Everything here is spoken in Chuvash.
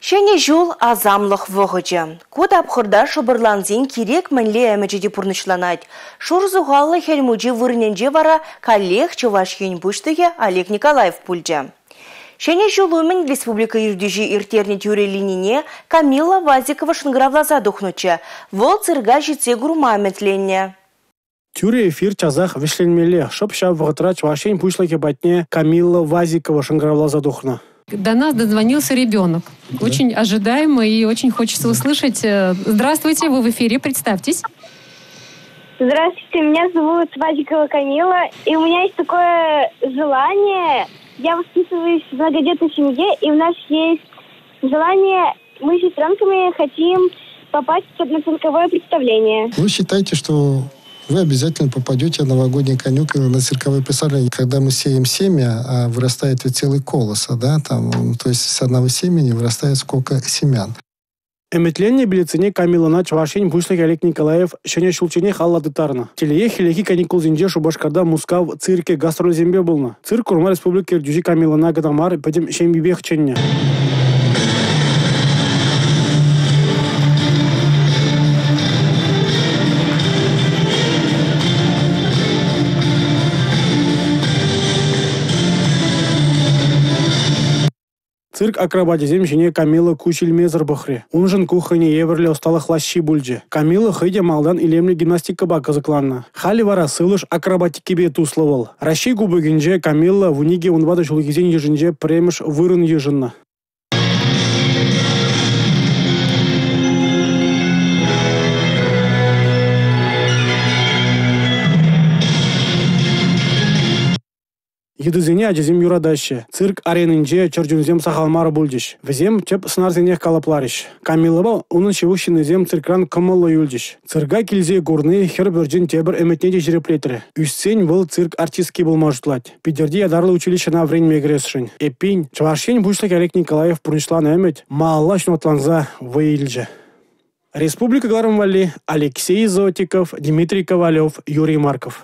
Ҫӗнӗ ҫул асамлӑх вӑхӑчӗ. Ку тапхӑрта шӑпӑрлансен кирек мӗнле ӗмӗчӗ те пурнӑҫланать. Шур сухаллӑ Хӗл Мучи вырӑнӗнче вара каллех Чӑваш Ен Пуҫлӑхӗ Олег Николаев пулчӗ. Ҫӗнӗ ҫул умӗн республика ертӳҫи ирттернӗ тӳрӗ линине Камила Вазикова шӑнкӑравласа тухнӑччӗ. Вӑл цирка ҫитсе курма ӗмӗтленнӗ. Тӳрӗ эфир часах вӗҫленмелле. Шӑп ҫав вӑхӑтра Чӑваш Ен Пуҫлӑхӗ патне Камила Вазикова шӑнкӑравласа тухнӑ. До нас дозвонился ребенок. Да. Очень ожидаемо и очень хочется услышать. Здравствуйте, вы в эфире, представьтесь. Здравствуйте, меня зовут Вазикова Камила, и у меня есть такое желание. Я воспитываюсь в многодетной семье, и у нас есть желание, мы с сестренками хотим попасть на цирковое представление. Вы считаете, что вы обязательно попадете на новогодний каникулы на цирковое представление. Когда мы сеем семя, вырастает ведь целый колос, да, там, то есть с одного семени вырастает сколько семян. Ӗмӗтленнӗ билетсене Камилӑна Чӑваш Ен Пуҫлӑхӗ Олег Николаев ҫӗнӗ ҫулчченех алла тыттарнӑ. Телее, хӗллехи каникулсенче Шупашкарта Мускав циркӗ гастрольсемпе пулнӑ. Цирк курма республика ертӳҫи Камилӑна кӑна мар, пӗтӗм ҫемйипех чӗннӗ. Цирк акробачӗсем ҫине Камила куҫ илмесӗр пӑхрӗ. Уншӑн ку хӑйне евӗрлӗ ӑсталӑх лаҫҫи пулчӗ. Камила хӑй те малтан илемлӗ гимнастикӑпа кӑсӑкланнӑ. Халӗ вара сывлӑш акробатикипе туслӑ вӑл. Раҫҫей кубокӗнче Камила 12-14 ҫулхисен йышӗнче пӗрремӗш вырӑн йышӑннӑ. Йытӑсене ачасем юратаҫҫӗ. Цирк аренинче чӗр чунсем сахал мар пулчӗҫ. Вӗсем тӗп сӑнарсенех калӑпларӗҫ. Камилӑпа унӑн ҫывӑх ҫыннисем циркран кӑмӑллӑ юлчӗҫ. Цирка килсе курни хӗр пӗрчин тепӗр ӗмӗтне те ҫирӗплетрӗ. Ӳссен вӑл цирк артистки пулма шутлать. Питӗрти ятарлӑ училищӗна вӗренме кӗресшӗн. Эппин, Чӑваш Ен Пуҫлӑхӗ Олег Николаев пурнӑҫланӑ ӗмӗт малалла ҫунатланса вӑй илчӗ. Республика кӑларӑм валли Алексей Зотиков, Дмитрий Ковалев, Юрий Марков.